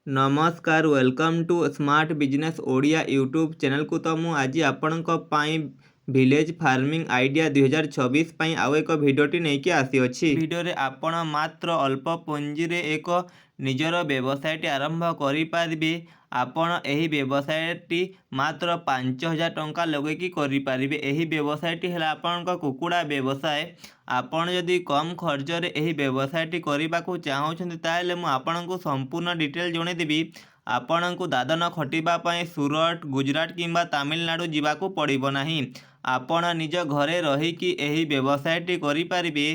ନମସ୍କାର, welcome to smart business Odia YouTube ଚ୍ୟାନେଲକୁ। ତ ମୁଁ ଆଜି ଆପଣଙ୍କ ପାଇଁ ଭିଲେଜ ଫାର୍ମିଂ ଆଇଡ଼ିଆ 2026 ପାଇଁ ଆଉ ଏକ ଭିଡ଼ିଓଟି ନେଇକି ଆସିଅଛି। ଭିଡ଼ିଓରେ ଆପଣ ମାତ୍ର ଅଳ୍ପ ପୁଞ୍ଜିରେ ଏକ ନିଜର ବ୍ୟବସାୟଟି ଆରମ୍ଭ କରିପାରିବେ। ଆପଣ ଏହି ବ୍ୟବସାୟଟି ମାତ୍ର 5000 ଟଙ୍କା ଲଗେଇକି କରିପାରିବେ। ଏହି ବ୍ୟବସାୟଟି ହେଲା ଆପଣଙ୍କ କୁକୁଡ଼ା ବ୍ୟବସାୟ। ଆପଣ ଯଦି କମ୍ ଖର୍ଚ୍ଚରେ ଏହି ବ୍ୟବସାୟଟି କରିବାକୁ ଚାହୁଁଛନ୍ତି, ତାହେଲେ ମୁଁ ଆପଣଙ୍କୁ ସମ୍ପୂର୍ଣ୍ଣ ଡିଟେଲ୍ ଜଣାଇଦେବି। ଆପଣଙ୍କୁ ଦାଦନ ଖଟିବା ପାଇଁ ସୁରଟ, ଗୁଜୁରାଟ କିମ୍ବା ତାମିଲନାଡ଼ୁ ଯିବାକୁ ପଡ଼ିବ ନାହିଁ। ଆପଣ ନିଜ ଘରେ ରହିକି ଏହି ବ୍ୟବସାୟଟି କରିପାରିବେ।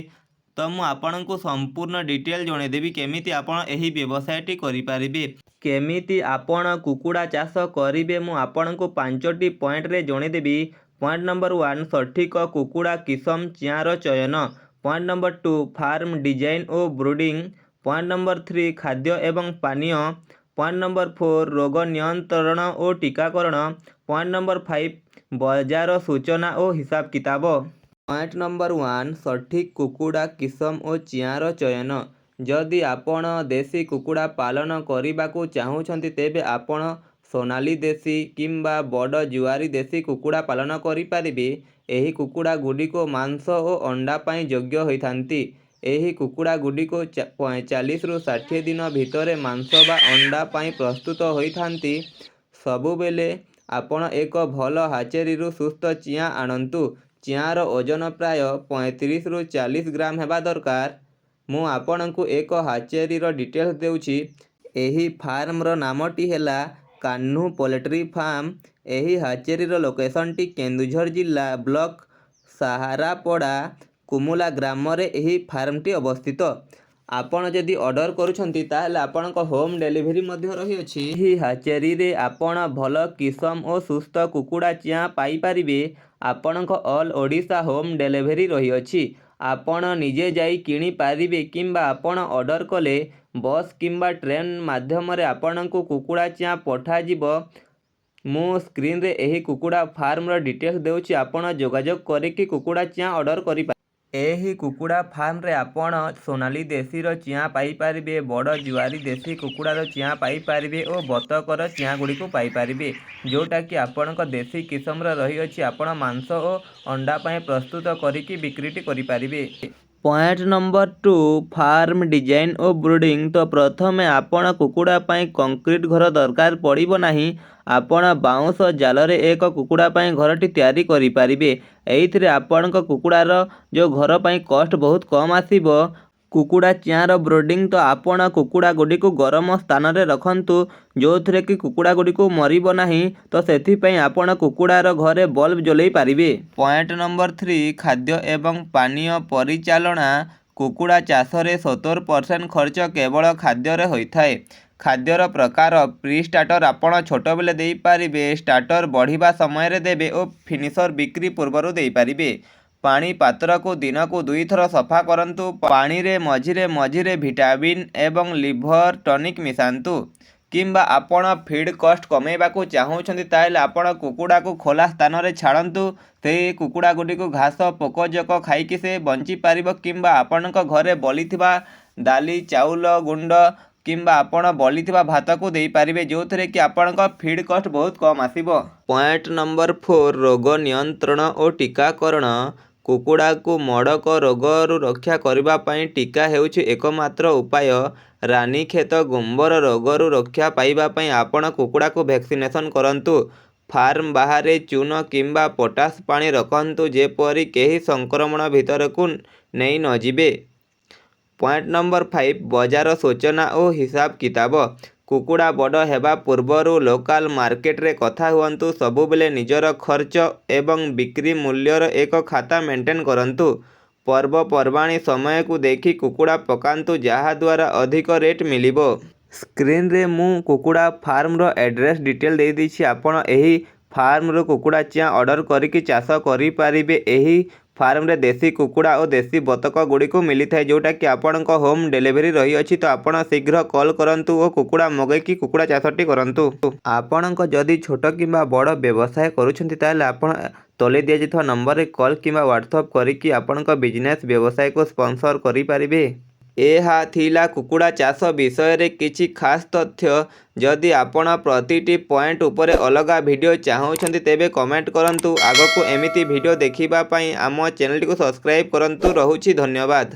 ତ ମୁଁ ଆପଣଙ୍କୁ ସମ୍ପୂର୍ଣ୍ଣ ଡିଟେଲ୍ ଜଣାଇଦେବି, କେମିତି ଆପଣ ଏହି ବ୍ୟବସାୟଟି କରିପାରିବେ, କେମିତି ଆପଣ କୁକୁଡ଼ା ଚାଷ କରିବେ। ମୁଁ ଆପଣଙ୍କୁ ପାଞ୍ଚଟି ପଏଣ୍ଟରେ ଜଣାଇଦେବି। ପଏଣ୍ଟ ନମ୍ବର 1, ସଠିକ କୁକୁଡ଼ା କିସମ ଚିଆଁର ଚୟନ। ପଏଣ୍ଟ ନମ୍ବର 2, ଫାର୍ମ ଡିଜାଇନ୍ ଓ ବ୍ରୁଡ଼ିଂ। ପଏଣ୍ଟ ନମ୍ବର 3, ଖାଦ୍ୟ ଏବଂ ପାନୀୟ। ପଏଣ୍ଟ ନମ୍ବର 4, ରୋଗ ନିୟନ୍ତ୍ରଣ ଓ ଟୀକାକରଣ। ପଏଣ୍ଟ ନମ୍ବର 5, ବଜାର ସୂଚନା ଓ ହିସାବ କିତାବ। ପଏଣ୍ଟ ନମ୍ବର 1, ସଠିକ୍ କୁକୁଡ଼ା କିସମ ଓ ଚିଆଁର ଚୟନ। ଯଦି ଆପଣ ଦେଶୀ କୁକୁଡ଼ା ପାଳନ କରିବାକୁ ଚାହୁଁଛନ୍ତି, ତେବେ ଆପଣ ସୋନାଲି ଦେଶୀ କିମ୍ବା ବଡ଼ ଜୁଆରୀ ଦେଶୀ କୁକୁଡ଼ା ପାଳନ କରିପାରିବେ। ଏହି କୁକୁଡ଼ା ଗୁଡ଼ିକ ମାଂସ ଓ ଅଣ୍ଡା ପାଇଁ ଯୋଗ୍ୟ ହୋଇଥାନ୍ତି। ଏହି କୁକୁଡ଼ା ଗୁଡ଼ିକ 45ରୁ 60 ଦିନ ଭିତରେ ମାଂସ ବା ଅଣ୍ଡା ପାଇଁ ପ୍ରସ୍ତୁତ ହୋଇଥାନ୍ତି। ସବୁବେଳେ ଆପଣ ଏକ ଭଲ ହାଚେରୀରୁ ସୁସ୍ଥ ଚିଆଁ ଆଣନ୍ତୁ। ଚିଆଁର ଓଜନ ପ୍ରାୟ 35ରୁ 40 ଗ୍ରାମ ହେବା ଦରକାର। ମୁଁ ଆପଣଙ୍କୁ ଏକ ହାଚେରୀର ଡିଟେଲ୍ସ ଦେଉଛି। ଏହି ଫାର୍ମର ନାମଟି ହେଲା କାହ୍ନୁ ପୋଲଟ୍ରି ଫାର୍ମ। ଏହି ହାଚେରୀର ଲୋକେସନଟି କେନ୍ଦୁଝର ଜିଲ୍ଲା, ବ୍ଲକ ସାହାରାପଡ଼ା, କୁମୁଲା ଗ୍ରାମରେ ଏହି ଫାର୍ମଟି ଅବସ୍ଥିତ। ଆପଣ ଯଦି ଅର୍ଡ଼ର କରୁଛନ୍ତି, ତାହେଲେ ଆପଣଙ୍କ ହୋମ୍ ଡେଲିଭରି ମଧ୍ୟ ରହିଅଛି। ଏହି ହାଚେରୀରେ ଆପଣ ଭଲ କିସମ ଓ ସୁସ୍ଥ କୁକୁଡ଼ା ଚିଆଁ ପାଇପାରିବେ। ଆପଣଙ୍କ ଅଲ୍ ଓଡ଼ିଶା ହୋମ୍ ଡେଲିଭରି ରହିଅଛି। ଆପଣ ନିଜେ ଯାଇ କିଣିପାରିବେ କିମ୍ବା ଆପଣ ଅର୍ଡ଼ର କଲେ ବସ୍ କିମ୍ବା ଟ୍ରେନ୍ ମାଧ୍ୟମରେ ଆପଣଙ୍କୁ କୁକୁଡ଼ା ଚିଆଁ ପଠାଯିବ। ମୁଁ ସ୍କ୍ରିନରେ ଏହି କୁକୁଡ଼ା ଫାର୍ମର ଡିଟେଲ୍ସ ଦେଉଛି। ଆପଣ ଯୋଗାଯୋଗ କରିକି କୁକୁଡ଼ା ଚିଆଁ ଅର୍ଡ଼ର କରିପାରିବେ। ଏହି କୁକୁଡ଼ା ଫାର୍ମରେ ଆପଣ ସୋନାଲି ଦେଶୀର ଚିଆଁ ପାଇପାରିବେ, ବଡ଼ ଜୁଆରୀ ଦେଶୀ କୁକୁଡ଼ାର ଚିଆଁ ପାଇପାରିବେ ଓ ବତକର ଚିଆଁ ଗୁଡ଼ିକୁ ପାଇପାରିବେ, ଯେଉଁଟାକି ଆପଣଙ୍କ ଦେଶୀ କିସମର ରହିଅଛି। ଆପଣ ମାଂସ ଓ ଅଣ୍ଡା ପାଇଁ ପ୍ରସ୍ତୁତ କରିକି ବିକ୍ରିଟି କରିପାରିବେ। ପଏଣ୍ଟ ନମ୍ବର 2, ଫାର୍ମ ଡିଜାଇନ୍ ଓ ବ୍ରୁଡ଼ିଂ। ତ ପ୍ରଥମେ ଆପଣ କୁକୁଡ଼ା ପାଇଁ କଂକ୍ରିଟ ଘର ଦରକାର ପଡ଼ିବ ନାହିଁ। ଆପଣ ବାଉଁଶ ଜାଲରେ ଏକ କୁକୁଡ଼ା ପାଇଁ ଘରଟି ତିଆରି କରିପାରିବେ। ଏଇଥିରେ ଆପଣଙ୍କ କୁକୁଡ଼ାର ଯେଉଁ ଘର ପାଇଁ କଷ୍ଟ ବହୁତ କମ୍ ଆସିବ। କୁକୁଡ଼ା ଚିଆଁର ବ୍ରୁଡ଼ିଂ। ତ ଆପଣ କୁକୁଡ଼ା ଗୁଡ଼ିକୁ ଗରମ ସ୍ଥାନରେ ରଖନ୍ତୁ, ଯେଉଁଥିରେ କି କୁକୁଡ଼ା ଗୁଡ଼ିକୁ ମରିବ ନାହିଁ। ତ ସେଥିପାଇଁ ଆପଣ କୁକୁଡ଼ାର ଘରେ ବଲ୍ବ ଜଲାଇ ପାରିବେ। ପଏଣ୍ଟ ନମ୍ବର 3, ଖାଦ୍ୟ ଏବଂ ପାନୀୟ ପରିଚାଳନା। କୁକୁଡ଼ା ଚାଷରେ 70% ଖର୍ଚ୍ଚ କେବଳ ଖାଦ୍ୟରେ ହୋଇଥାଏ। ଖାଦ୍ୟର ପ୍ରକାର: ପ୍ରି ଷ୍ଟାର୍ଟର ଆପଣ ଛୋଟବେଳେ ଦେଇପାରିବେ, ଷ୍ଟାର୍ଟର ବଢ଼ିବା ସମୟରେ ଦେବେ ଓ ଫିନିସର ବିକ୍ରି ପୂର୍ବରୁ ଦେଇପାରିବେ। ପାଣି ପାତ୍ରକୁ ଦିନକୁ ଦୁଇଥର ସଫା କରନ୍ତୁ। ପାଣିରେ ମଝିରେ ମଝିରେ ଭିଟାମିନ୍ ଏବଂ ଲିଭର ଟନିକ୍ ମିଶାନ୍ତୁ। କିମ୍ବା ଆପଣ ଫିଡ୍ କଷ୍ଟ କମେଇବାକୁ ଚାହୁଁଛନ୍ତି, ତାହେଲେ ଆପଣ କୁକୁଡ଼ାକୁ ଖୋଲା ସ୍ଥାନରେ ଛାଡ଼ନ୍ତୁ। ସେଇ କୁକୁଡ଼ା ଗୁଡ଼ିକୁ ଘାସ, ପୋକ ଜୋକ ଖାଇକି ସେ ବଞ୍ଚିପାରିବ। କିମ୍ବା ଆପଣଙ୍କ ଘରେ ବଳିଥିବା ଡାଲି, ଚାଉଳ ଗୁଣ୍ଡ କିମ୍ବା ଆପଣ ବଳିଥିବା ଭାତକୁ ଦେଇପାରିବେ, ଯେଉଁଥିରେ କି ଆପଣଙ୍କ ଫିଡ୍ କଷ୍ଟ ବହୁତ କମ୍ ଆସିବ। ପଏଣ୍ଟ ନମ୍ବର 4, ରୋଗ ନିୟନ୍ତ୍ରଣ ଓ ଟୀକାକରଣ। କୁକୁଡ଼ାକୁ ମଡ଼କ ରୋଗରୁ ରକ୍ଷା କରିବା ପାଇଁ ଟୀକା ହେଉଛି ଏକମାତ୍ର ଉପାୟ। ରାନୀକ୍ଷେତ, ଗୁମ୍ବର ରୋଗରୁ ରକ୍ଷା ପାଇବା ପାଇଁ ଆପଣ କୁକୁଡ଼ାକୁ ଭ୍ୟାକ୍ସିନେସନ୍ କରନ୍ତୁ। ଫାର୍ମ ବାହାରେ ଚୂନ କିମ୍ବା ପଟାସ ପାଣି ରଖନ୍ତୁ, ଯେପରି କେହି ସଂକ୍ରମଣ ଭିତରକୁ ନେଇ ନଯିବେ। ପଏଣ୍ଟ ନମ୍ବର 5, ବଜାର ସୂଚନା ଓ ହିସାବ କିତାବ। କୁକୁଡ଼ା ବଡ଼ ହେବା ପୂର୍ବରୁ ଲୋକାଲ ମାର୍କେଟରେ କଥା ହୁଅନ୍ତୁ। ସବୁବେଳେ ନିଜର ଖର୍ଚ୍ଚ ଏବଂ ବିକ୍ରି ମୂଲ୍ୟର ଏକ ଖାତା ମେଣ୍ଟେନ୍ କରନ୍ତୁ। ପର୍ବପର୍ବାଣି ସମୟକୁ ଦେଖି କୁକୁଡ଼ା ପକାନ୍ତୁ, ଯାହାଦ୍ୱାରା ଅଧିକ ରେଟ୍ ମିଳିବ। ସ୍କ୍ରିନରେ ମୁଁ କୁକୁଡ଼ା ଫାର୍ମର ଆଡ୍ରେସ୍ ଡିଟେଲ୍ ଦେଇଦେଇଛି। ଆପଣ ଏହି ଫାର୍ମରୁ କୁକୁଡ଼ା ଚିଆଁ ଅର୍ଡ଼ର କରିକି ଚାଷ କରିପାରିବେ। ଏହି ଫାର୍ମରେ ଦେଶୀ କୁକୁଡ଼ା ଓ ଦେଶୀ ବତକ ଗୁଡ଼ିକୁ ମିଳିଥାଏ, ଯେଉଁଟାକି ଆପଣଙ୍କ ହୋମ୍ ଡେଲିଭରି ରହିଅଛି। ତ ଆପଣ ଶୀଘ୍ର କଲ୍ କରନ୍ତୁ ଓ କୁକୁଡ଼ା ମଗେଇକି କୁକୁଡ଼ା ଚାଷଟି କରନ୍ତୁ। ଆପଣଙ୍କ ଯଦି ଛୋଟ କିମ୍ବା ବଡ଼ ବ୍ୟବସାୟ କରୁଛନ୍ତି, ତାହେଲେ ଆପଣ ତଳେ ଦିଆଯାଇଥିବା ନମ୍ବରରେ କଲ୍ କିମ୍ବା ହ୍ୱାଟ୍ସଆପ୍ କରିକି ଆପଣଙ୍କ ବିଜନେସ୍ ବ୍ୟବସାୟକୁ ସ୍ପନ୍ସର କରିପାରିବେ। ଏହା ଥିଲା କୁକୁଡ଼ା ଚାଷ ବିଷୟରେ କିଛି ଖାସ୍ ତଥ୍ୟ। ଯଦି ଆପଣ ପ୍ରତିଟି ପଏଣ୍ଟ ଉପରେ ଅଲଗା ଭିଡ଼ିଓ ଚାହୁଁଛନ୍ତି, ତେବେ କମେଣ୍ଟ କରନ୍ତୁ। ଆଗକୁ ଏମିତି ଭିଡ଼ିଓ ଦେଖିବା ପାଇଁ ଆମ ଚ୍ୟାନେଲଟିକୁ ସବସ୍କ୍ରାଇବ୍ କରନ୍ତୁ। ରହୁଛି, ଧନ୍ୟବାଦ।